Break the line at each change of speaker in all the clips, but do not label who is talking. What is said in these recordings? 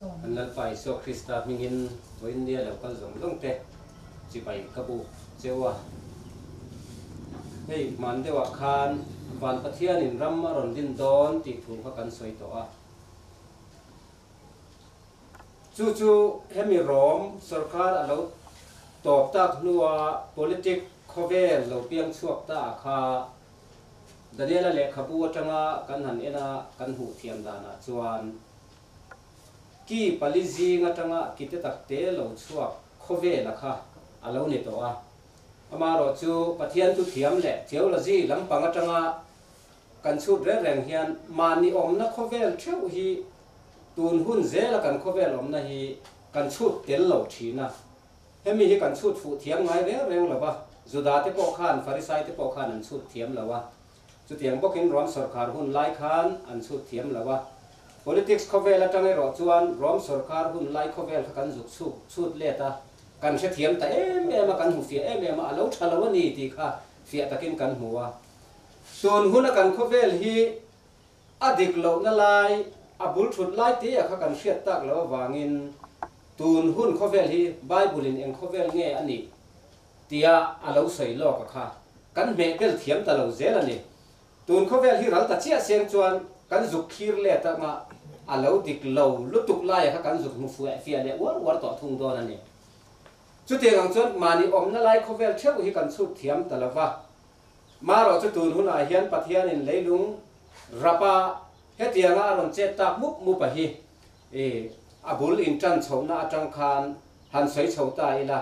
Kan Lalpa Isua Krista hmingin vawiin nia lo kal zawng zawng te chibai ka buk cheu a. Hei hman deuhah khan Van Pathianin ram a rawn din dawn tih thu kha kan sawi tawh a. Chu chu hemi Rom sorkar a lo tawp tak hnua politic khawvel lo piang chhuak ta ah kha Daniela lehkhabu atanga kan han en a kan hmuh thiam danah chuan Ki pali zing atanga ki te tak te lo chhuak khawvela kha a lo ni tawh a. Amaherawh chu Pathian thu thiam leh theology lampang atanga kan chhut reng reng hian mahni awmna khawvel theuh hi tun hun zela kan khawvel awmna hi kan chhut tel lo thin a. Hemi hi kan chhut fuh thiam ngai reng reng lo va, Juda te pawh khan Farisai te pawh khan an chhut thiam lo a. Chutiang bawkin Rom sawrkar hun lai khan an chhut thiam lo a. Politics khawvel atang erawh chuan Rom sawrkar hun lai khawvel kha kan zuk chhuk chhut let a, kan hrethiam ta em em a, kan hmu fiah em em a, a lo tha lo a ni tih kha fiah takin kan hmu a. Tun huna kan khawvel hi a dik lohna lai, a bul thut lai te a kha kan hriat tak loh avangin tun hun khawvel hi Bible in eng khawvel nge a nih tia a lo sawi lawk a kha kan hmeh bel thiam ta lo zel a ni. Tun khawvel hi ral ta chiah seng chuan kan zuk thlir let anga a lo dik lo lutuk laia kha kan zuk hmu fueh fiah leh uar uar tawh thung dawn a ni. Chutiang ang chuan mahni awmna lai khawvel theuh hi kan chhut thiam ta lo va. Marawh chu tun hunah hian Pathianin leilung rapa hetianga a rawn chet tak mup mup a hi i a bul intan chhohna atang khan han sawi chho ta ila.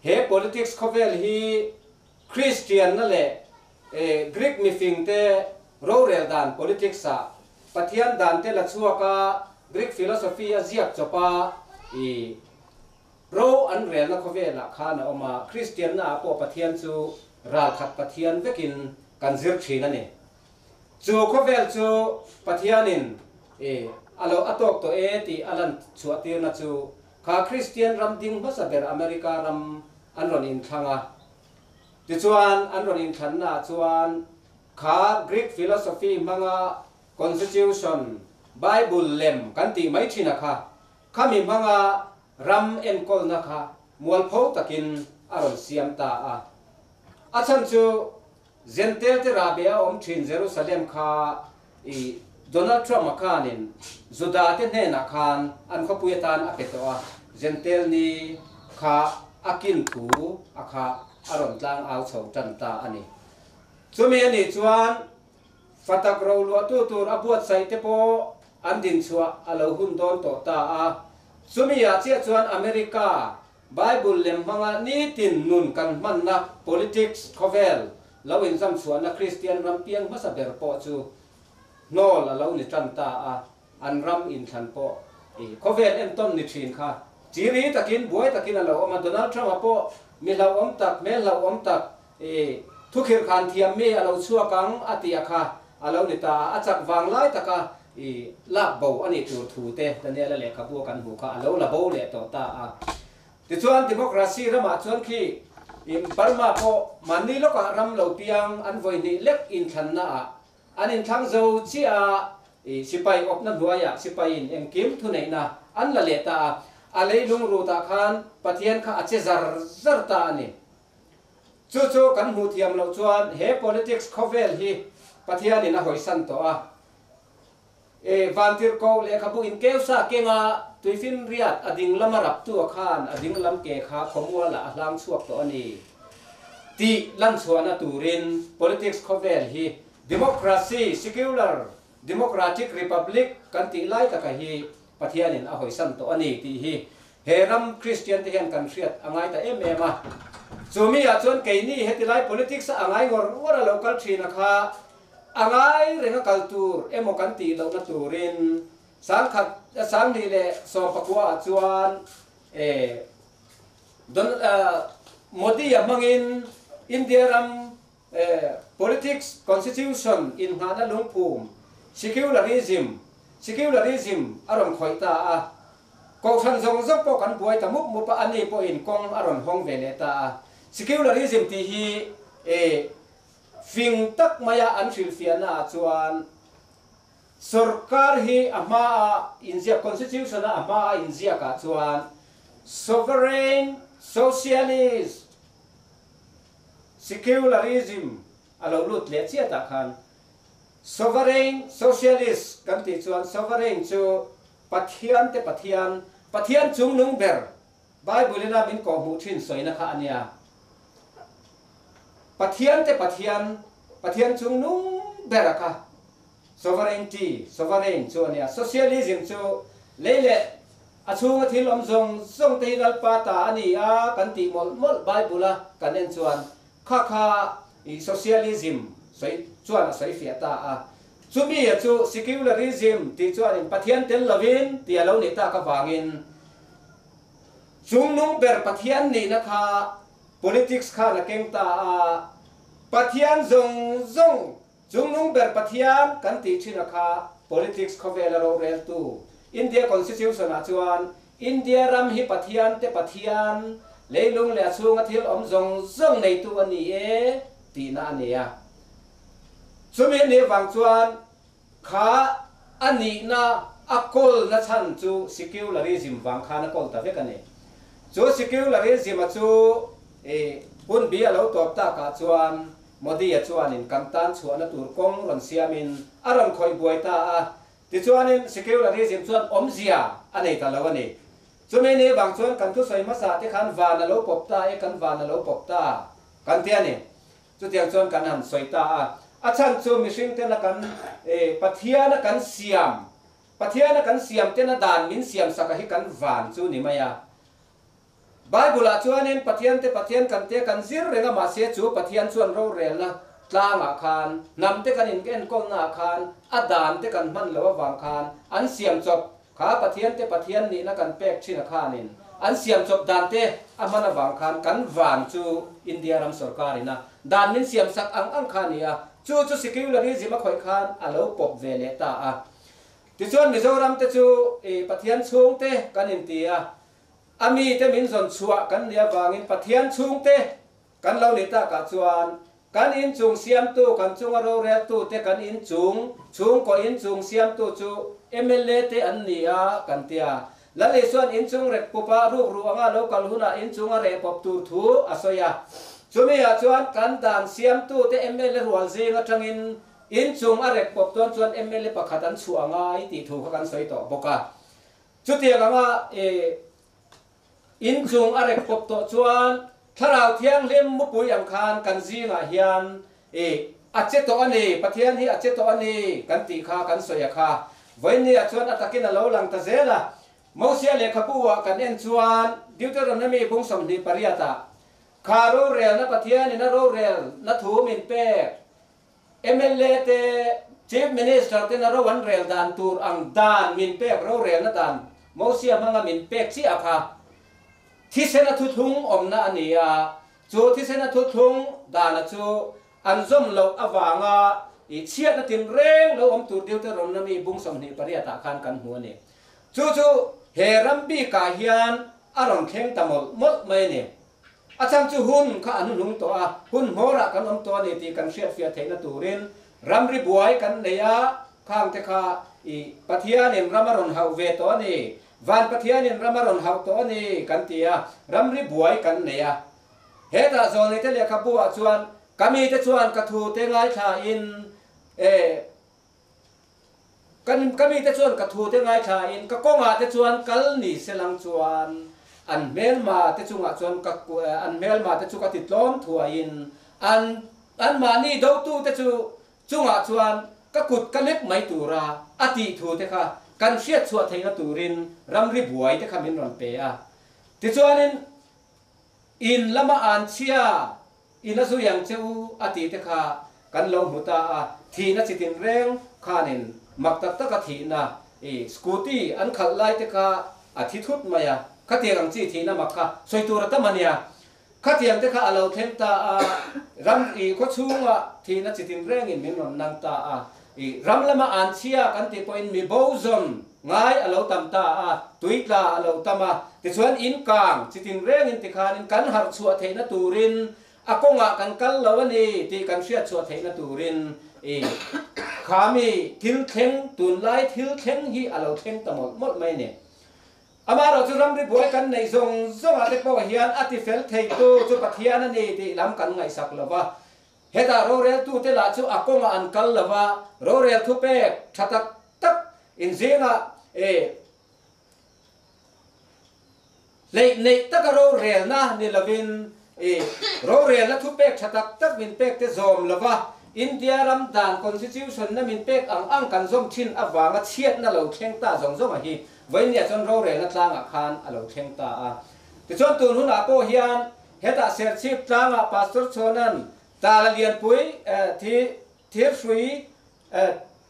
He politics khawvel hi Kristianna leh Greek mifingte rorel dan politics ah Pathian dante la chhuak a Greek philosophy a ziak chawp a i ro an relna khawvel ah khan a awm a, Kristianna ah pawh Pathian chu ralkhat Pathian vekin kan zir thin a ni. Chu khawvel chu Pathianin i a lo a tawk tawh e tih a lan chhuah tirna chu kha Kristian ram ding hmasa ber America ram an rawn inthlang a. Tichuan, an rawn inthlannaah chuan kha Greek philosophy hmanga constitution, Bible lem kan tih mai thin a kha, khami hmanga ram enkawlna kha mualpho takin a rawn siam ta a. A chhan chu Zentail te rahbe a awm thin Jerusalem kha i Donald Trump a khanin Juda te hnenah khan an khawpui atan a pe tawh a, Zentail ni kha a kin thu a kha a rawn tlang au chho tan ta a ni. Chumi a nih chuan fatak ro luahtu tur a buatsaih te pawh an dinchhuah a lo hun dawn tawh ta a. Chumi ah chiah chuan America Bible lem hmanga nitin nun kan hmanna politics khawvel lo inzam chhuahna Kristian ram piang hmasa ber pawh chu hnawl a lo ni tan ta a, an ram inthlan pawh i khawvel entawn ni thin kha chiri takin buai takin a lo awm a, Donald Trump-a pawh mi hlauhawm tak, hmel hlauhawm tak i thukhirh khan thiam mi a lo chhuak ang a tih a kha a lo ni ta a, a chak vang lai taka i lak bo a nih tur thu te Daniela lehkhabu a kan hmuh kha a lo la bo leh tawh ta a. Tichuan democracy ramah chuan khi i Burma pawh mahni lawkah ram lo piang an vawi hnih lek inthlanna ah an inthlang zo chiah a, i sipai awpna hnuaiah sipaiin engkim thuneihna an la leh ta a, a leilung rutah khan Pathian kha a che zar zar ta a ni. Chu chu kan hmuh thiam loh chuan he politics khawvel hi Pathianin a hawisan tawh a. E Vantirhkoh lehkhabu inkeusa kenga tuifinriat a ding lama raptu a khan a ding lam ke kha khawmualah a hlang chhuak tawh a ni tih lanchhuahna turin politics khawvel hi democracy, secular democratic republic kan tih lai taka hi Pathianin a hawisan tawh a ni tih hi he ram Kristian te hian kan hriat a ngai ta em em a. Chumi ah chuan keini heti lai politics a a ngai ngawr ngawr a lo kal thin a kha a ngai reng a kal tur emaw kan tih lohna turin sangkhat sanghnih leh sawmpakua ah chuan e Don Modi a hmangin India ram Politics, Constitution inngahna lungphum, Secularism, Secularism a rawn khawih ta a. Kohhran zawng zawng pawh kan buai ta mup mup a, ani pawhin kawng a rawn hawng ve leh ta a. Secularism tih hi fing tak maia an hrilhfiahnaah chuan. Sorkar hi a hmaa inziak, Constitution a a hmaa inziakah chuan Sovereign Socialist Secularism a lo lut leh chiah tah khan Sovereign Socialist kan tih chuan Sovereign chu Pathian te Pathian, Pathian chungnung ber Bible ina min kawhhmuh thin sawina kha a nia. Pathian te Pathian, Pathian chungnung ber a kha Sovereignty, Sovereign, chu a nia. Socialism chu lei leh a chhunga thil awm zawng zawng te hi Lalpa ta a ni a kan tih mawlh mawlh Bible a kan en chuan kha kha i Socialism sawi chuan a sawi fiah ta a. Chumi a chu Secularism tih chuanin Pathian tel lovin tih a lo nih tak avangin Chungnung ber Pathian nihna kha politics khan a keng ta a, Pathian zawng zawng Chungnung ber Pathian kan tih thin a kha politics khawvela roreltu India Constitution ah chuan India ram hi Pathian te Pathian, leilung leh a chhunga thil awm zawng zawng neitu a ni e tihna a ni a. Chumi a nih avang chuan Kha a nihna a kawlna chhan chu secularism vang khan a kawl ta vek a ni. Chu secularism-a chu i hun bi a lo tawp takah chuan Modi-a chuanin kan tan chhuahna tur kawng rawn siamin a rawn khawih buai ta a. Tichuanin secularism chuan awmzia a nei ta lo a ni. Chumi ni vang chuan kan thusawi hmasa te khan van a lo pawp ta e, kan van a lo pawp ta kan ti a ni. Chutiang chuan kan han sawi ta a, a chhan chu mihring tena kan Pathiana kan siam, Pathiana kan siam tena dan min siam saka hi kan van chu ni mai a. Bible-ah chuanin Pathian te Pathian kan te kan zir reng a, mahse chu Pathian chuan rorelna tlangah khan, hnam te kan inenkawlnaah khan a dan te kan hman loh avang khan an siam chawp Kha Pathian te Pathian nihna kan pek thin a khanin an siam chawp dan te a hman avang khan kan van chu India ram sorkar ina dan min siam sak ang ang kha a ni a, chu chu secularism a khawih khan a lo pawp ve leh ta a. Tichuan Mizoram te chu i Pathian chhung te kan inti a, a mi te min zawn chhuah kan nih avangin Pathian chhung te Kan lo nih takah chuan kan inchung siamtu, kan chunga roreltute kan inchung, chhungkaw inchung siamtu chu mla te an ni a, kan ti a. Lal Isua'n inchung rek pupa rukru anga lo kal hunah inchung a reh pawp tur thu a sawi a. Chumi-ah chuan kan dan siamtute mla rual zing atangin inchung a rek pawp dawn chuan mla pakhat an chhuah angai tih thu kha kan sawi tawh bawk a. Chutiang anga Inchung a rek pawp tawh chuan Thlarau Thianghlim mupui ang khan kan zingah hian i a che tawh a ni, Pathian hi a che tawh a ni kan tih kha kan sawi a kha. Vawiinniah chuan a takin a lo lang ta zel a. Mosia lehkhabu-ah kan en chuan Deuteronomy bung 28 ah kha rorelna Pathianin a rorelna thu min pek mla te Chief Minister ten a ro an rel dan tur ang dan min pek rorelna dan Mosia hmanga min pek chiah kha thisen a thuthlung awmna a ni a, chu thisen a thuthlung dana chu an zawm loh avanga i chhiatna tinreng lo awm tur Deuteronomy bung 28 ah khan kan hmu a ni. Chu chu he ram bikah hian a rawn thleng ta mawlh mawlh mai a ni. A chhan chu hun kha an hnung tawh a, hun hmawrah kan awm tawh a ni tih kan hriatfiah theihna turin ramri buai kan nei a, khangte kha i Pathianin ram a rawn hauh ve tawh a ni, van Pathianin ram a rawn hauh tawh a ni kan ti a, ramri buai kan nei a. Hetah zawlneite lehkhabu ah chuan ka mite chuan ka thute ngaithlain e Ka mite chuan ka thute ngaithlain ka kawngah te chuan kal ni se lang chuan an hmelma te chungah chuan ka an hmelma te chu ka ti tlawm thuaiin an anmahni dotute chu chungah chuan ka kut ka lek mai tura a tih thu te kha kan hriat chhuah theihna turin ramri buai te kha min rawn pe a. Tichuanin in lama an chhia In a zui ang che u a tih te kha kan lo hmu ta a, thihna chi tinreng khanin mak tak taka thihna i scooty an khalh lai te kha a thi thut mai a, khatiang ang chi thihna mak kha sawi tur a tam a nia. Khatiang te kha a lo thleng ta a, ram i khawchhunga thihna chi tinrengin min rawn nang ta a, i ram lama an chhia kan tih pawhin mi bo zawn ngai a lo tam ta a, tui tla a lo tam a, tichuan in kang chi tinrengin tikhanin kan harh chhuah theihna turin a kawngah kan kal lo a ni tih kan hriat chhuah theihna turin i Kha mi thil thleng, tunlai thil thleng hi a lo thleng ta mawlh mawlh mai a ni. Amaherawh chu ramri buai kan neih zawng zawngah te pawh hian a tifel theitu chu Pathian a ni tih lam kan ngaihsak lo va. Hetah roreltute lah chu a kawngah an kal lo va, rorel thupek tha tak tak inzingah e hleih neih taka rorelna ni lovin e rorelna thupek tha tak tak min pek te zawm lo va, India ram dan Constitution na min pek ang ang kan zawm thin avanga chhiatna lo thleng ta zawng zawng a hi vawinia chuan rorelna tlangah khan a lo thleng ta a. Tichuan tun hunah pawh hian Hetah Serchhip tlangah Pastor Chhuanan tala lianpui thi thirhrui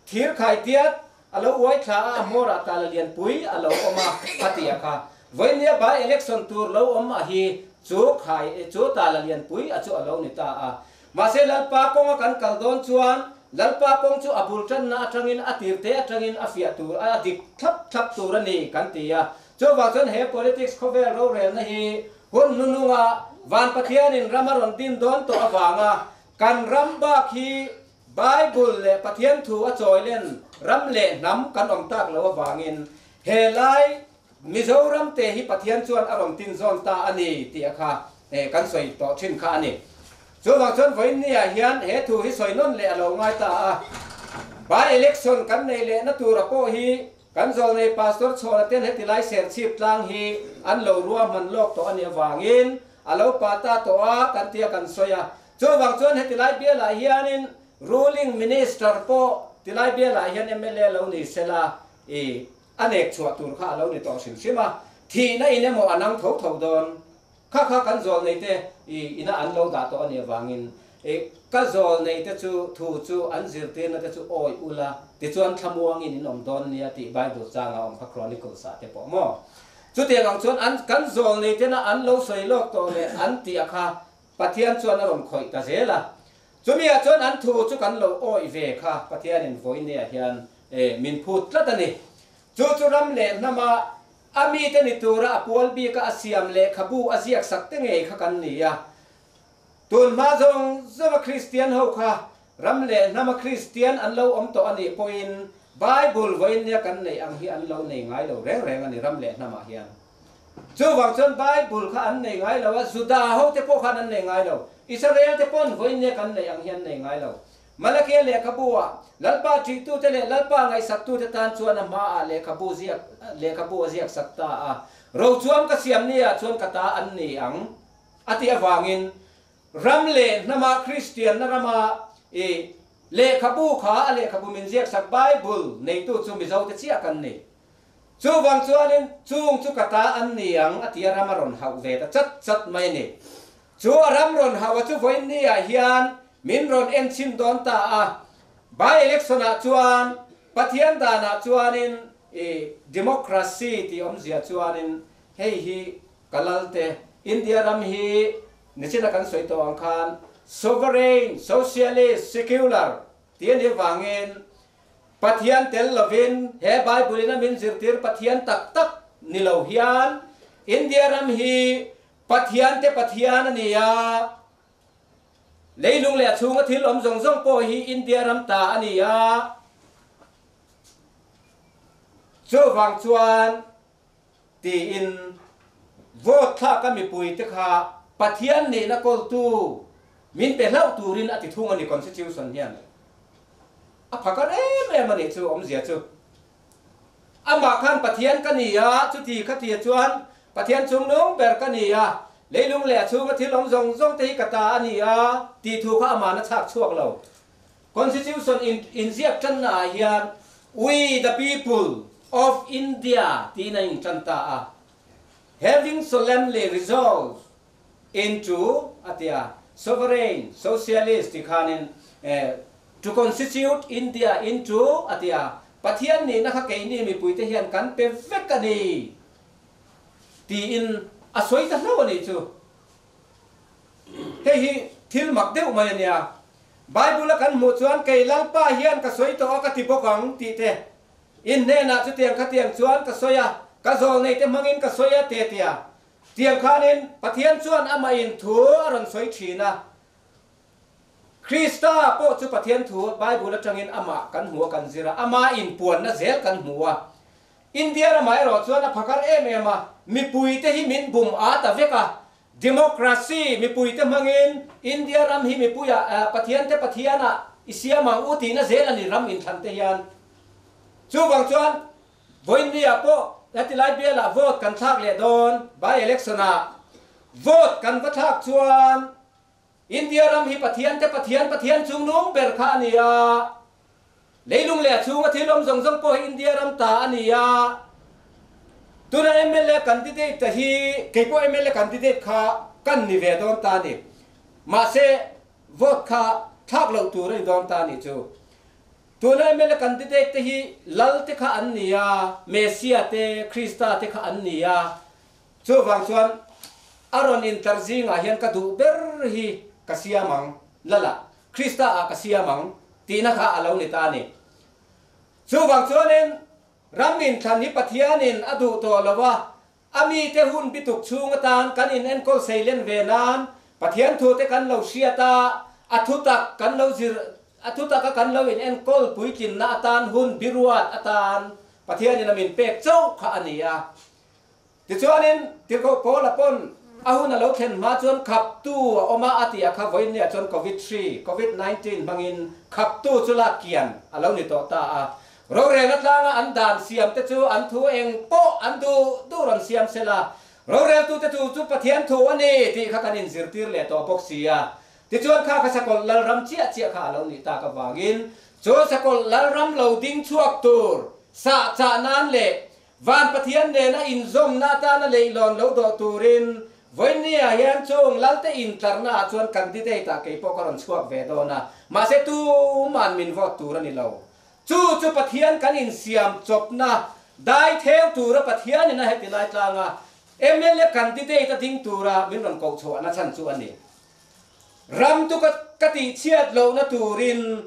thir khaitiat a lo uai thla a, a hmawrah tala lianpui a lo awm a, a ti a kha. Vawinia by election tur lo awm a hi chu khai chu tala lianpui a chu a lo ni ta a. Mahse Lalpa kawnga kan kal dawn chuan Lalpa kawng chu a bul tanna atangin a tirte atangin a fiah tur a dik thlap thlap tur a ni kan ti a. Chuvang chuan he politics khawvel rorelna hi Hun hnununga Van Pathianin ram a rawn din dawn tawh avanga kan ram bak hi Bible leh Pathian thu a chawi len ram leh hnam kan awm tak lo avangin he lai Mizoram te hi Pathian chuan a rawn tin zawn ta a ni tih a kha kan sawi tawh thin kha a ni. Chuvang chuan vawiinniah hian he thu hi sawi nawn leh a lo ngai ta a. By election kan nei lehna tura pawh hi Kan zawlnei Pastor Chhawna ten heti lai Serchhip tlang hi an lo ruahman lawk tawh a nih avangin a lo pa ta tawh a kan tia kan sawi a. Chuvang chuan heti lai bialah hianin Ruling Minister pawh tilai bialah hian mla lo ni sela i a nek chhuah tur kha a lo ni tawh hrim hrim a. Thihna in emaw a nang tho tho dawn. Kha kha kan zawlnei te i ina an lo dah tawh a nih avangin i ka zawlnei te chu thu chu an zirtirna te chu awi ula tichuan thlamuangin in awm dawn nia tih Bible changa awm kha Chronicles ah te pawh maw. Chutiang ang chuan an kan zawlnei tena an lo sawi lawk tawh leh an tih a kha Pathian chuan a rawn khawih ta zel a. Chumi ah chuan an thu chu kan lo awi ve kha Pathianin vawinia hian min phut tlat a ni. Chu chu ram leh hnama A mite ni tura a pual bika a siam lehkhabu a ziak sak te ngei kha kan ni a. Tun hma zawng zawnga Kristian ho kha ram leh hnama Kristian an lo awm tawh a nih pawhin Bible vawiin nia kan neih ang hi an lo nei ngai lo reng reng a ni ram leh hnamah hian. Chuvang chuan Bible kha an nei ngai lo a, Juda ho te pawh khan an nei ngai lo, Israel te pawn vawiin nia kan neih ang hi an nei ngai lo. Malakia lehkhabu-ah Lalpa ṭihtute leh Lalpa ngaihsaktute tan chuan a hmaah lehkhabu ziak lehkhabu a ziaksak ta a. Rochuam ka siam niah chuan ka ta an ni ang, a tih avangin ram leh hnama Kristianna rama i lehkhabu kha a lehkhabu min ziaksak Bible neitu chu Mizote chiah kan ni. Chuvang chuanin chung chu ka ta an ni ang, a ti a ram a rawn hauh ve ta chat chat mai a ni. Chu a ram rawn hauh a chu vawiinni-ah hian min rawn en chhin dawn ta a. By election-ah chuan Pathian danah chuanin i democracy tih awmzia chuanin hei hi ka lalte India ram hi nichina kan sawi tawh ang khan sovereign, socialist, secular tih a nih avangin Pathian tel lovin he Bible-in a min zirtir Pathian tak tak ni lo hian India ram hi Pathian te Pathian a ni a, leilung leh a chhunga thil awm zawng zawng pawh hi India ram ta a ni a. Chuvang chuan tiin vote thlaka mipui te kha Pathian nihna kawltu min pe hlauh turin a ti thung a ni Constitution hian. A phakar em em a nih chu awmzia chu. Amah khan Pathian ka ni a, chuti khatia chuan Pathian chungnung ber ka ni a, leilung leh a chhunga thil awm zawng zawng te hi ka ta a ni a, tih thu kha amahna chhak chhuak lo. Constitution in inziak tanna ah hian We the people of India tiin a intan ta a, Having solemnly resolved into a ti a, sovereign, socialist ti khanin to constitute India into a ti a, Pathian nihna kha keini mipuite hian kan pe vek a ni tiin a sawi ta hlauh a nih chu. Hei hi thil mak deuh mai a nia. Bible a kan hmuh chuan kei Lalpa hian ka sawi tawh a ka ti bawk ang tih te, in hnenah chutiang khatiang chuan ka sawi a, ka zawlneite hmangin ka sawi a te tia. Tiang khanin Pathian chuan amah in thu a rawn sawi thin a. Krista pawh chu Pathian thu Bible atangin amah kan hmu a kan zir a, ama inpuanna zel kan hmu a. India ramah erawh chuan a phakar em em a, mipuite hi min bum a ta vek a. Democracy mipuite hmangin India ram hi mipuiah Pathiante Pathianah i siam ang u tihna zel a ni ram inthlan te hian. Chuvang chuan Vawiinniah pawh hetilai bialah vote kan thlak leh dawn, by election ah vote kan va thlak chuan India ram hi Pathian te Pathian, Pathian chungnung ber kha a ni a. Leilung leh a chhunga thil awm zawng zawng pawh hi India ram ta a ni a. Tuna mla candidate te hi kei pawh mla candidate kha kan ni ve dawn ta a ni. Mahse vote kha thlak loh tur a ni dawn ta a nih chu. Tuna mla candidate te hi lal te kha an ni a, Messia te, Krista te kha an ni a. Chuvang chuan a rawn intlar zingah hian ka duh ber hi ka siam ang, Lala, Krista ah ka siam ang tihna kha a lo ni ta a ni. Chuvang chuanin ram inthlan hi Pathianin a duh tawh lo a, a mite hun bituk chhung atan kan inenkawl seilen ve nan Pathian thute kan lo hriat a, a thutak kan lo zir, a thutaka kan lo inenkawl puitlinna atan hun biruat atan Pathianin a min pek chauh kha a ni a. Tichuanin, Tirhkoh Paula pawn a hun a lo thlen hma chuan khaptu a awm a, a ti a kha vawiinniah chuan Covid hri, Covid 19, hmangin khaptu chu lak kian a lo ni tawh ta a. Rorelna tlanga an dan siam te chu an thu eng pawh an duh duh rawn siam se la, roreltute thu chu Pathian thu a ni tih kha kan inzirtir leh tawh bawk si a. Tichuan kha kha Sakawlh Lalram chiah chiah kha a lo nih tak avangin chu Sakawlh Lalram lo ding chhuak tur sahchah nan leh Van Pathian nena inzawmna atana leihlawn lo dawh turin Vawinia hian chung Lalte intlarna ah chuan candidate ah kei pawh ka rawn chhuak ve dawn a, mahse tuman min vote tur a ni lo. Chu chu Pathian kan insiam chawpna dai theu tura Pathianin a heti lai tlanga mla candidate a ding tura min rawn koh chhuahna chhan chu a ni. Ram chu ka tihchhiat lohna turin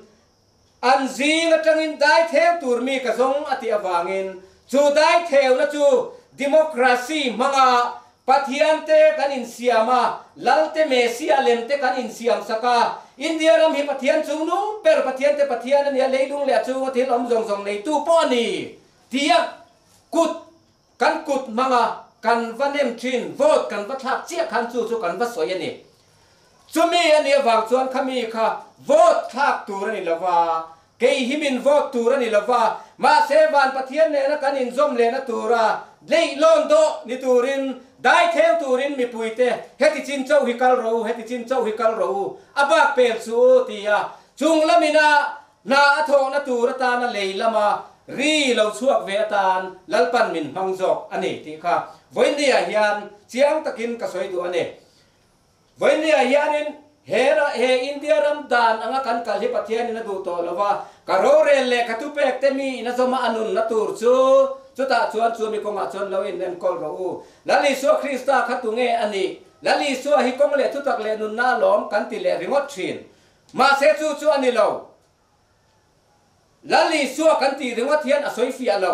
An zing atangin daitheu tur mi ka zawng a tih avangin chu daitheuna chu democracy hmanga Pathian te kan insiam a, Lal te Messia lem te kan insiam sak a, India ram hi Pathian chungnung ber Pathian te Pathian a nia leilung leh a chunga thil awm zawng zawng neitu pawh a ni tia kut kan kut hmanga kan va nem thin vote kan va thlak chiah khan chu chu kan va sawi a ni. Chumi a nih avang chuan khami kha vote thlak tur a ni lova, kei hi min vote tur a ni lova, mahse van Pathian nena kan inzawm lehna tura leihlawn dawh ni turin, dai theu turin mipuite heti chin chauh hi kal rawh u, heti chin chauh hi kal rawh u, a bak pel suh u ti a, chung lamina hna a thawhna tur atana lei lama ri lo chhuak ve atan Lalpan min hmang zawk a ni tih kha vawiinniah hian chiang takin ka sawi duh a ni. Vawiinniah hianin he he India ram dan anga kan kal hi Pathianin a duh tawh lo va, ka rorel leh ka thupek te mi in a zawma a nunna tur chu chutah chuan chu mi kawngah chuan lo in enkawl rawh u. Lal Isua Krista kha tunge a nih? Lal Isua hi kawng leh thutak leh nunna alawm kan ti leh ringawt thin. Mahse chu chu a ni lo. Lal Isua kan tih ringawt hian a sawi fiah lo.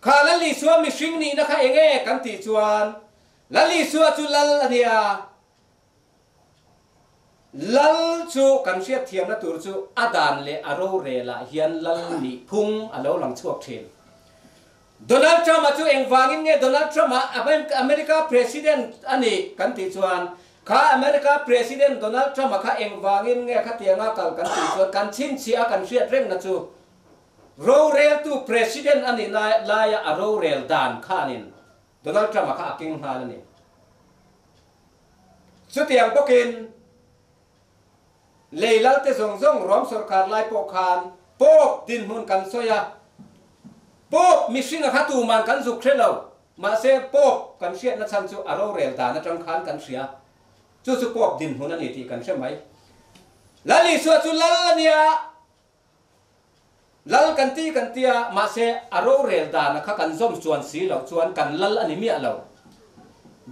Kha Lal Isua mihring nihna kha enge kan tih chuan Lal Isua chu Lal a nia. Lal chu kan hriatthiamna tur chu a dan leh a rorelah hian Lal nih phung a lo lang chhuak thin. Donald Trump-a chu engvangin nge Donald Trump-a America President a nih kan tih chuan kha America President Donald Trump-a kha engvangin nge khatianga kal kan tih chuan kan chhinchhiah a kan hriat rengna chu roreltu President a nih laia a rorel dan khanin Donald Trump-a kha a keng nghal a ni. Chutiang bawkin lei lalte zawng zawng Rom sawrkar lai pawh khan Pope dinhmun kan sawi a, Pope mihringa kha tuman kan zuk hre lo, mahse Pope kan hriatna chhan chu a rorel dan atang khan kan hria. Chu chu Pope dinhmun a ni tih kan hre mai. Lal Isua chu lal a nia. Lal kan ti kan ti a, mahse a rorel dana kha kan zawm chuan si loh chuan kan lal a ni miah lo.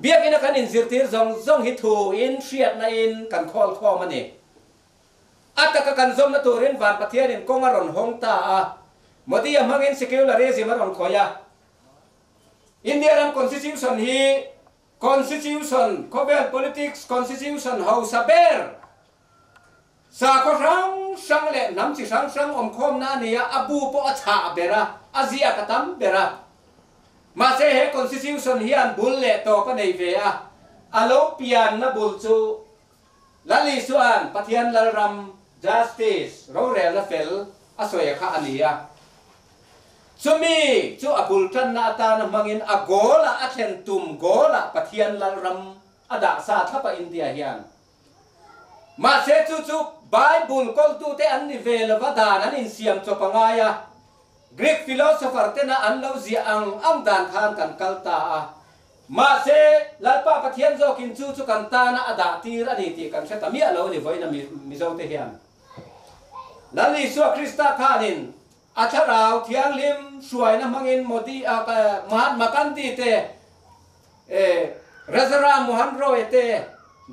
Biakina kan inzirtir zawng zawng hi thu in hriatna in kan khawl khawm a ni. A taka kan zawmna turin Van Pathianin kawng a rawn hawng ta a, Modi-a hmangin secularism a rawn khawih a. India ram constitution hi constitution, khawvel politics constitution hausa ber. Sakhaw hrang hrang leh hnam chi hrang hrang awmkhawmna a ni a, a bu pawh a chhah ber a, a ziak a tam ber a. Mahse he Constitution hian bul leh tawp a nei ve a, a lo pianna bul chu Lal Isua'n Pathian Lalram, Justice, rorelna fel a sawi a kha a ni a. Chumi chu a bul tanna atana hmangin a goal-ah a thlen tum goal-ah Pathian Lalram a dah sa thlap a India hian. Mahse chu chu Bible kawltute an ni ve lova dan an insiam chawp a ngai a, Greek philosopher tena an lo ziah ang ang dan khan kan kal ta a. Mahse Lalpa Pathian zawkin chu chu kan tana a dah tir a ni tih kan hre ta miah lo a ni vawiin a Mizote hian. Lal Isua Krista khanin a thlarau thianghlim hruaina hmangin Modi a Mahatma Gandhi te, Rajaram Mohan Roy te,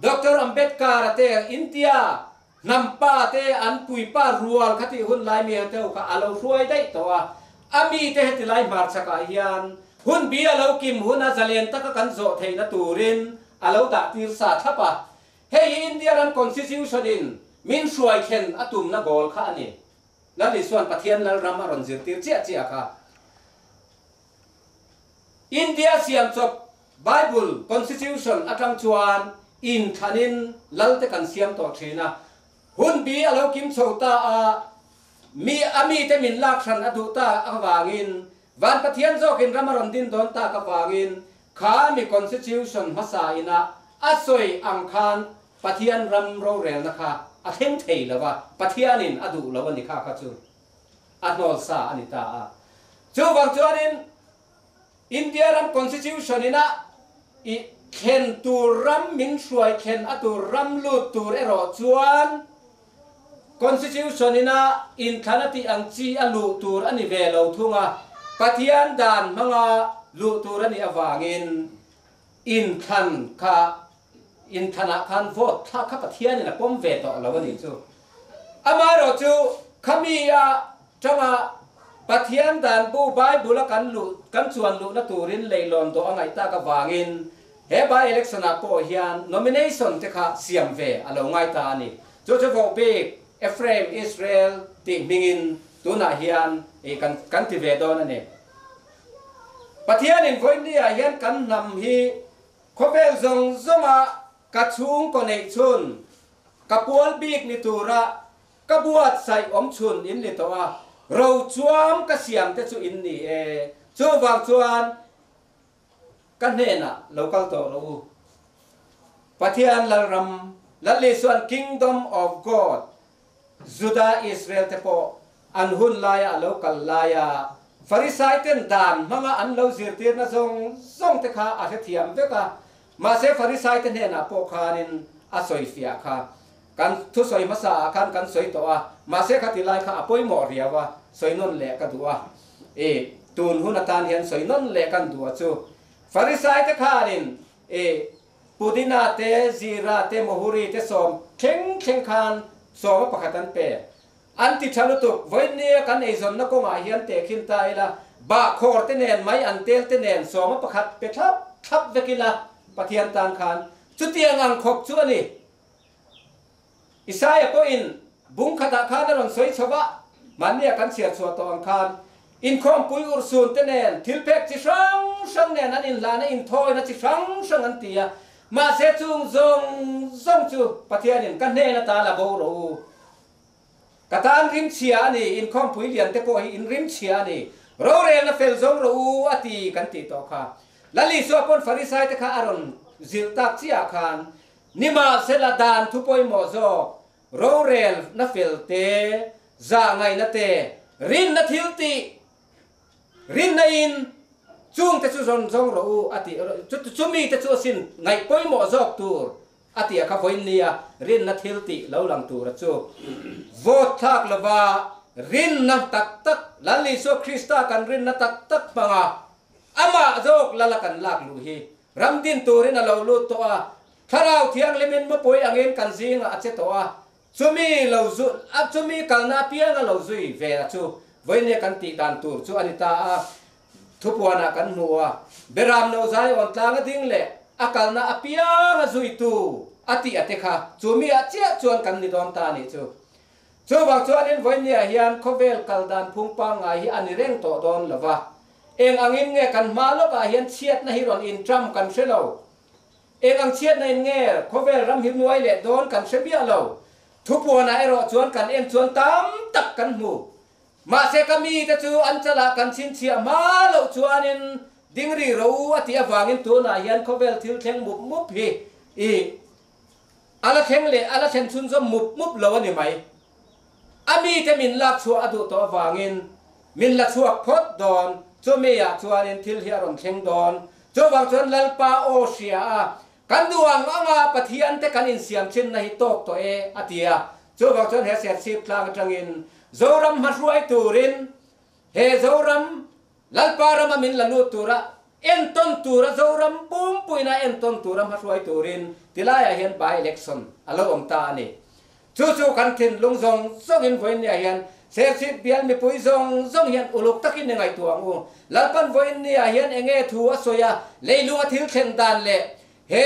Doctor Ambedkar-a te, India hnam pa te an puipa rual kha tih hun lai mi te ho kha a lo hruai daih tawh a. A mite heti lai hmarchhakah hian hun bi a lo kim huna zalen taka kan zawh theihna turin a lo dah tir sa thlap a. Hei hi India ram Constitution in min hruai thlen a tumna goal kha a ni. Lal Isua'n Pathian Lalram a rawn zirtir chiah chiah kha. India siamchawp Bible Constitution atang chuan inthlanin Lalte kan siam tawh thin a. Hun bi a lo kim chho ta a, mi a mite min lak hran a duh ta avangin Van Pathian zawkin ram a rawn din dawn tak avangin kha mi Constitution hmasa ina a sawi ang khan Pathian ram rorelna kha a thleng thei lo a, Pathianin a duh lo a ni kha kha chu a hnawl sa a ni ta a. Chuvang chuanin India ram Constitution ina i thlen tur ram min hruai thlen a tur ram lut tur erawh chuan Constitution ina inthlan a tih ang chi a luh tur a ni ve lo thung a, Pathian dan hmanga luh tur a nih avangin inthlan kha Inthlanah khan vote thlak kha Pathianin a pawm ve tawh lo a nih chu. Amaherawh chu khami a tanga Pathian dan bu Bible a kan luh kan chuan luhna turin leihlawn dawh a ngaih tak avangin he by election ah pawh hian nomination te kha siam ve a lo ngai ta a ni. Chu chu voh bik Ephraim Israel tih hmingin tunah hian kan kan ti ve dawn a ni. Pathianin vawiin ah hian kan hnam hi Khawvel zawng zawnga ka chhungkaw neih chhun, ka pual bik ni tura ka buatsaih awm chhun in ni tawh a, ro chuam ka siam te chu in ni e. Chuvang chuan ka hnenah lo kal tawh rawh u. Pathian Lalram, Lal Isuan Kingdom of God, Juda Israel te pawh an hun laia a lo kal laia Farisai ten dan hmanga an lo zirtirna zawng zawng te kha a hrethiam vek a, mahse Farisai te hnenah pawh khanin a sawifiah kha kan thusawi hmasa ah khan kan sawi tawh a, mahse khati lai kha a pawimawh riau a, sawi nawn leh ka duh a, i tun hun atan hian sawi nawn leh kan duh a chu Farisai te khanin i Pudina te, Zira te, Mohuri te sawm thleng thleng khan sawma pakhat an pe. An ti tha lutuk, vawinia kan eizawnna kawngah hian tehkhin ta ila, bahkhawr te nen, mai an tel te nen sawma pakhat pe thlap thlap vek ila Pathian tan khan chutiang ang khawp chu a ni. Isaia pawhin bung khatah khan a rawn sawi chho va, mahnia kan chhiar chhuah tawh ang khan inkhawmpui urhsun te nen thilpek chi hrang hrang nen an inhlana inthawina chi hrang hrang an ti a, mahse chung zawng zawng chu Pathianin ka hnen ata la bo rawh u. Ka tan rim chhia a ni, inkhawmpui lian te pawh hi in rim chhia a ni, rorelna fel zawng rawh u a ti kan tih tawh kha. Lal Isua pawn Farisai te kha a rawn zilh tak chiah khan Nimahsela dan thu pawimawh zawk, rorelna fel te, zah ngaihna te, rinna thil tih, rinna in chung te chu rawn zawng rawh u a tih, chumi te chu asin ngaih pawimawh zawk tur a tih a kha vawiin nia rinna thil tih lo lang tur a chu vote thlak lova rinna tak tak Lal Isua Krista kan rinna tak tak hmanga amah zawk lala kan lak luh hi Ram din turin a lo lut tawh a, Thlarau Thianghlimin mawpui angin kan zingah a che tawh a, chumi lo zu a chumi kalna apiang a lo zui ve a chu vawinia kan tih dan tur chu a ni ta a, thupuanah kan hmu a, Beram no zai awn tlang a ding leh a kalna apiang a zuitu. a tih a te kha chu mi ah chiah chuan kan ni dawn ta a nih chu. Chuvang chuanin vawinia hian khawvel kal dan phung pangngai hi a ni reng tawh dawn lo va. Eng angin nge kan hma lawkah hian chhiatna hi rawn inṭam kan hre lo. Eng ang chhiatna in nge khawvel ram hi nuai leh dawn kan hre miah lo. Thupuanah erawh chuan kan en chuan tam tak kan hmu. Mahse ka mite chu an chalah kan chhinchhiah hma loh chuanin ding ri ro a tih avangin tunah hian khawvel thil thleng mup mup hi i A la thleng leh a la thlen chhunzawm mup mup lo a ni mai. A mite min lak chhuah a duh tawh avangin min la chhuak phawt dawn, chumi ah chuanin thil hi a rawn thleng dawn. Chuvang chuan Lalpa aw hria a, kan duh ang anga Pathian te kan insiam thinna hi tawk tawh e a ti a. Chuvang chuan he Serchhip tlang atangin Zoram hmahruai turin he Zoram Lalpa rama min la lut tura entawn tura Zoram pumpuina entawn tura hmahruai turin tilaiah hian by election a lo awm ta a ni. Chu chu kan thinlung zawng zawngin vawiinniah hian Serchhip bial mipui zawng zawng hian uluk takin i ngaihtuah ang u. Lalpan vawiinniah hian enge thu a sawi a, leilunga thil thlen dan leh he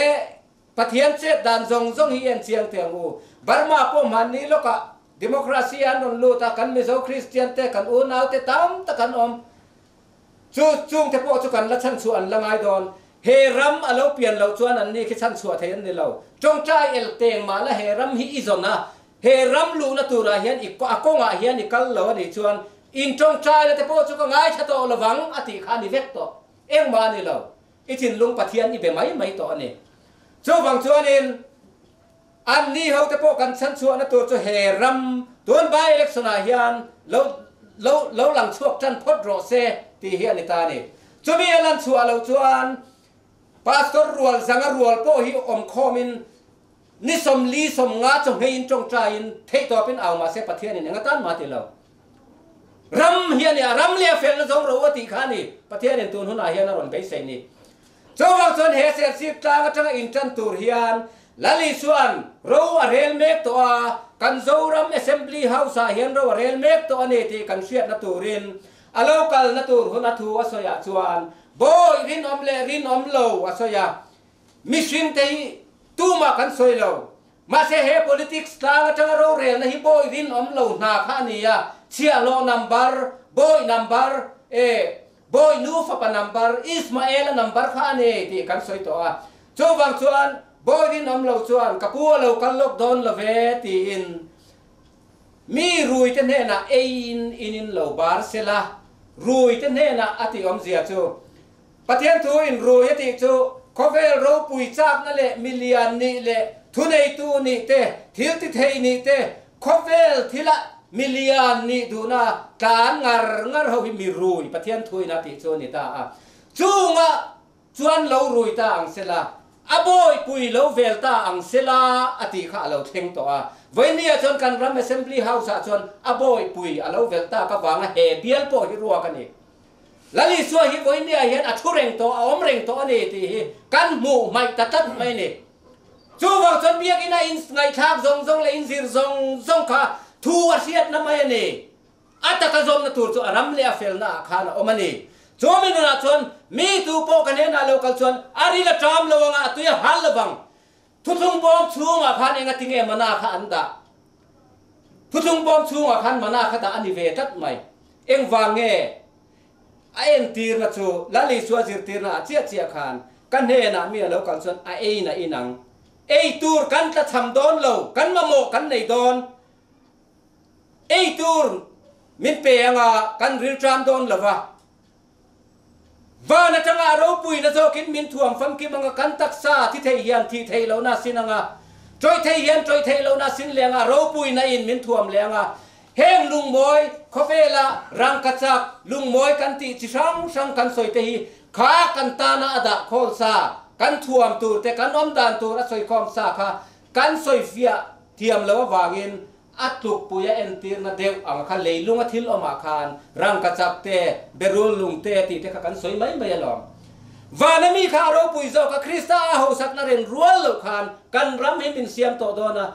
Pathian chet dan zawng zawng hi en chiang teh ang u. Burma pawh hmanni lawkah Democracy an rawn lut a, kan Mizo Christian te, kan unau te tam tak an awm. Chu chung te pawh chu kan la chhanchhuah an la ngai dawn. He ram a lo pian loh chuan an ni khi chhanchhuah thei an ni lo. Tawngtai el teng mah la he ram hi i zawn a, he ram luhna turah hian i a kawngah hian i kal lo a nih chuan in tawngtaina te pawh chu ka ngaithla tawh lovang a tih kha a ni vek tawh. Engmah a ni lo. I thinlung Pathian i be mai mai tawh a ni. Chuvang chuanin an ni ho te pawh kan chhanchhuahna tur chu he ram tun by election ah hian lo lo lo lang chhuak tan phawt rawh se tih hi a ni ta a ni. Chumi a lan chhuah loh chuan Pastor rual zanga rual pawh hi awm khawmin ni 40 50 chawhmeiin tawngtaiin theihtawpin au mahse Pathianin eng atan mah ti lo. Ram hi a ni a, ram leh a felna zawng ro a tih kha a ni. Pathianin tun hunah hian a rawn beisei ni. Chuvang chuan he Serchhip tlang atanga intan tur hian Lal Isua'n ro a rel mek tawh a, kan Zoram Assembly House-ah hian ro a rel mek tawh a ni tih kan hriatna turin a lo kalna tur hun a thu a sawiah chuan Bawi rinawm leh rinawm lo a sawi a, mihringte hi tumah kan sawi lo. Mahse he politics tlang atanga rorelna hi bawi rinawm lo hna kha a ni a, chhiahhlawh number, bawi number, e, bawi nu fapa number, Ismaela number kha a ni tih kan sawi tawh a. Chuvang chuan bawi rinawm lo chuan ka pu a lo kal lawk dawn lo ve tiin mi rui te hnenah eiin inin lo bar sela, rui te hnenah a tih awmzia chu Pathian thu in rui a tih chu khawvel ropui chakna leh milian nih leh thuneitu nih te, thil ti thei nih te, khawvel thila milian nih duhna tlan ngar ngar ho hi mi rui Pathian thu in a tih chu a ni ta a. Chunga chuan lo rui ta ang sela, a bawipui lo vel ta ang sela a tih kha a lo thleng tawh a. Vawinia chuan kan ram Assembly House ah chuan a bawipui a lo vel tak avanga he bial pawh hi ruak a ni. Lal Isua hi vawinia hian a thu reng tawh, a awm reng tawh a ni tih hi kan hmuh hmaih ta tlat mai a ni. Chuvang chuan biakina in ngaihthlak zawng zawng leh in zir zawng zawng kha thu a hriatna mai a ni. A taka zawmna tur chu a ram leh a felna ah khan a awm a ni. Chu mi nunah chuan mi tu pawh ka hnenah lo kal chuan a ril a ṭam lo anga a tui a hal lo vang. Thuthlung bawm chhungah khan enga tinge mana kha an dah? Thuthlung bawm chhungah khan mana kha dah a ni ve tlat mai. Engvang nge a entirna chu Lal Isua zirtirna ah chiah chiah khan ka hnenah mi a lo kal chuan a ein a inang. Ei tur kan tla cham dawn lo, kan mamawh kan nei dawn. Ei tur min pe anga kan rilṭam dawn lo va. Van atanga a ropuina zawkin min thuam famkim anga kan taksa thi thei hian thih theih lohna a sin anga, tawih thei hian tawih theih lohna a sin leh anga, ropuina in min thuam leh anga, heng lungmawi khawvela rangkachak lungmawi kan tih chi hrang hrang kan sawi te hi kha kan tana a dah khawl sa, kan thuam tur te kan awm dan tur a sawikhawm sa kha kan sawifiah thiam lo avangin A tlukpui a entirna deuh ang kha leilunga thil awmah khan rangkachak te, berul lung te tih te kha kan sawi mai mai alawm. Vana mi kha a ropui zawk a, Krista a hosakna reng rual loh khan kan ram hi min siam tawh dawn a,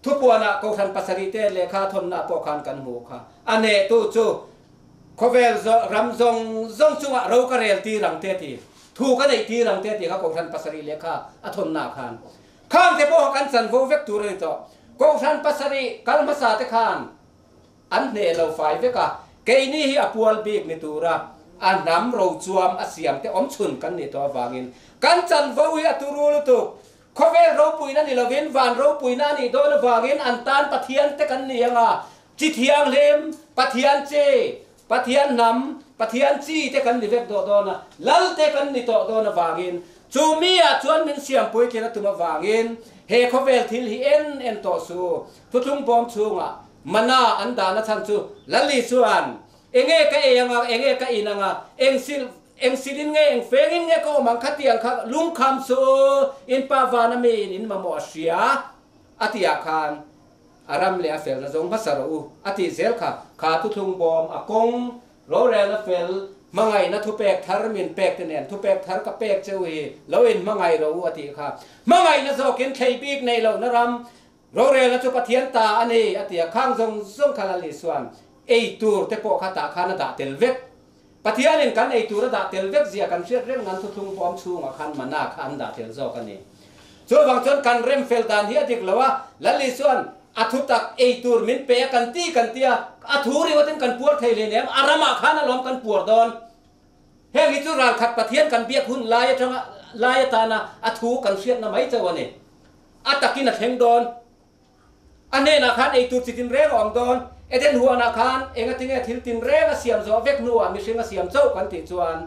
thupuanah Kohhran pasarih te lehkha thawnna pawh khan kan hmuh kha. A nehtu chu khawvel ram zawng zawng chungah ro ka rel tir ang te ti, thu ka neih tir ang te tih kha Kohhran pasarih lehkha a thawnnaah khan. Khang te pawh kan chanvo vek tur a ni tawh. Kohhran pasarih kal hmasa te khan an hneh lo fai vek a, keini hi a pual bik ni tura a hnam rochuam a siam te awmchhun kan nih tawh avangin kan chanvo hi a turu lutuk. Khawvel ropuina ni lovin van ropuina a nih dawn avangin an tan Pathian te kan ni ang a, chi thianghlim, Pathian chi, Pathian hnam, Pathian chi te kan ni vek dawh dawn a, Lal te kan ni tawh dawn avangin chu mi ah chuan min siam puitlin a tum avangin he khawvel thil hi en en tawh su. Thuthlung bawm chhungah mana an dahna chhan chu Lali chuan enge ka ei anga, enge ka in anga, eng sil Eng silin nge, eng fengin nge ka awm ang kha tih ang kha lungkham chu in pa vana miin in mamawh a hria a tih ah khan a ram leh a felna zawng hmasa rawh u a tih zel kha. Kha thuthlung bawm a kawng rorelna fel hmangaihna thupek thar min pek te nen thupek thar ka pek che u hi lo in hmangaih rawh u a tih kha. Hmangaihna zawkin thlei bik neih lohna ram rorelna chu Pathian ta a ni a ti a, khang zawng zawng kha Lal Isuan ei tur te pawh kha tah khan a dah tel vek. Pathianin kan ei tur a dah tel vek zia kan hriat reng nan thuthlung bawm chhungah khan mana kha an dah tel zawk a ni. Chuvang chuan kan rem fel dan hi a dik lo a, Lali chuan a thu tak ei tur min pe a kan ti kan ti a, a thu ringawtin kan puar thei hle nem, a ramah khan alawm kan puar dawn. Heng hi chu ralkhat Pathian kan biak hun lai atanga lai atana a thu kan hriatna mai chauh a ni. A takin a thleng dawn. A hnenah khan ei tur chi tinreng a awm dawn. Eden huanah khan engatinge thil tinreng a siam zawh vek hnuah mihring a siam chauh kan tih chuan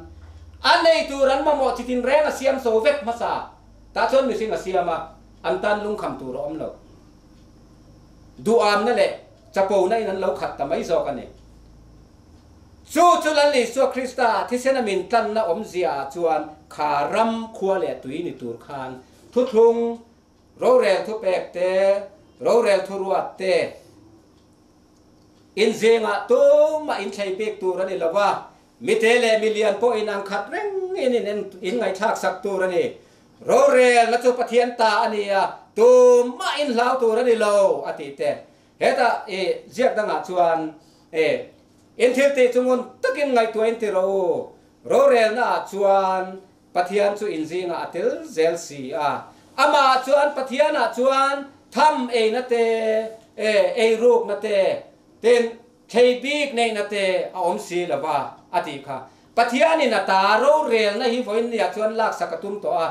an ei tur an mamawh chi tinreng a siam zo vek hmasa. Tah chuan mihring a siam a, an tan lungkham tur a awm lo. Duhamna leh chapona in an lo khat ta mai zawk a ni. Chu chu Lal Isua Krista thisena min tlanna awmzia ah chuan kha ram khua leh tui ni tur khan thuthlung Rorel thupek te, rorel thuruat te inzingah tumah inthlei bik tur a ni lo va, mite leh milian pawh inang khat rengin in ngaihthlak sak tur a ni. Rorelna chu Pathian ta a ni a, tumah inhlau tur a ni lo, a tih te. Hetah i ziak dangah chuan i in thil tih chu ngun takin ngaihtuah in ti rawh u. Rorelnaah chuan Pathian chu inzingah a tel zel si a. Amah chuan Pathianah chuan tham eina te, e, eirukna te, tin, thlei bik neihna te a awm si lo va, a tih kha. Pathianin a ta rorelna hi vawiinniah chuan laksak a tum tawh a.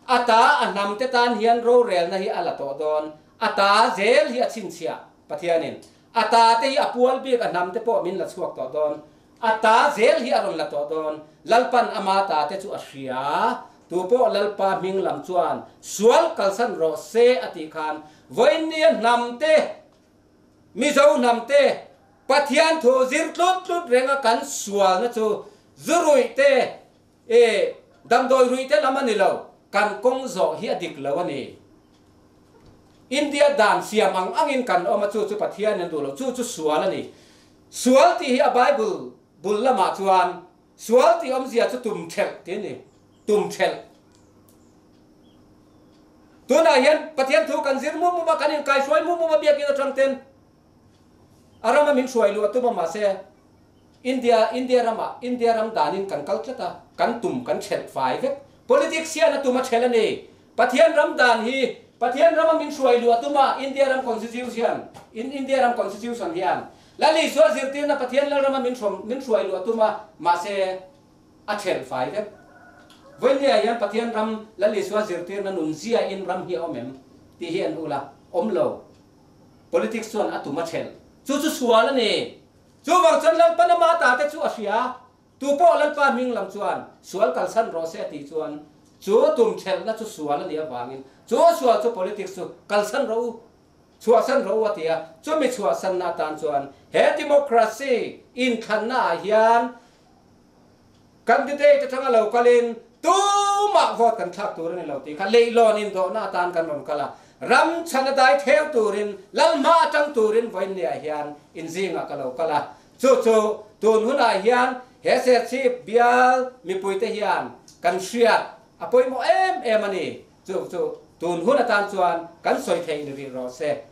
A ta a hnamte tan hian rorelna hi a la tawh dawn. A ta zel hi a chhinchhiah, Pathianin. A ta te hi a pual bik a hnamte pawh min la chhuak tawh dawn. A ta zel hi a rawn la tawh dawn. Lalpan ama ta te chu a hria. Tu pawh Lalpa hming lam chuan sual kalsan rawh se a tih khan vawiinnia hnam te, Mizo hnam te, Pathian thu zir tlut tlut renga kan sualna chu zu ruih te, e, damdawi ruih te lam a ni lo, kan kawng zawh hi a dik lo a ni. India dan siam ang angin kan awm a, chu chu Pathian in a duh lo, chu chu sual a ni. Sual tih hi a Bible bul lamah chuan sual tih awmzia chu tum thelh tih a ni, tum thelh. Tunah hian Pathian thu kan zir mup mup a, kan inkaihruai mup mup a biakin atang ten a rama min hruai luh a tum a mahse India India ramah India ram danin kan kal tlat a, kan tum kan thelh fai vek. Politics hian a tum a thelh a ni. Pathian ram dan hi Pathian rama min hruai luh a tum a, India ram Constitution in India ram Constitution hian Lal Isua zirtirna Pathian lal rama min hrawm min hruai luh a tum a, mahse a thelh fai vek. Vawinia hian Pathian ram Lal Isua zirtirna nun zia in ram hi a awm em tih hi an ul a, awm lo. Politics chuan a tum a thelh. Chu chu sual a ni. Chuvang chuan Lalpan ama ta te chu a hria. Tu pawh Lalpa hming lam chuan sual kalsan rawh se a tih chuan chu tum thelhna chu sual a nih avangin chu sual chu politics chu kalsan rawh u, chhuahsan rawh u a ti a. Chumi chhuahsanna atan chuan he democracy inthlanna ah hian candidate atanga lo kalin tumah vote kan thlak tur a ni lo tih kha leihlawn indawhna atan kan rawn kal a. Ram chhan a dai theu turin, Lalhma atang turin vawiinniah hian inzingah ka lo kal a. Chu chu tun hunah hian he Serchhip bial mipuite hian kan hriat a pawimawh em em a ni. Chu chu tun hun atan chuan kan sawi theih ni rih rawh se.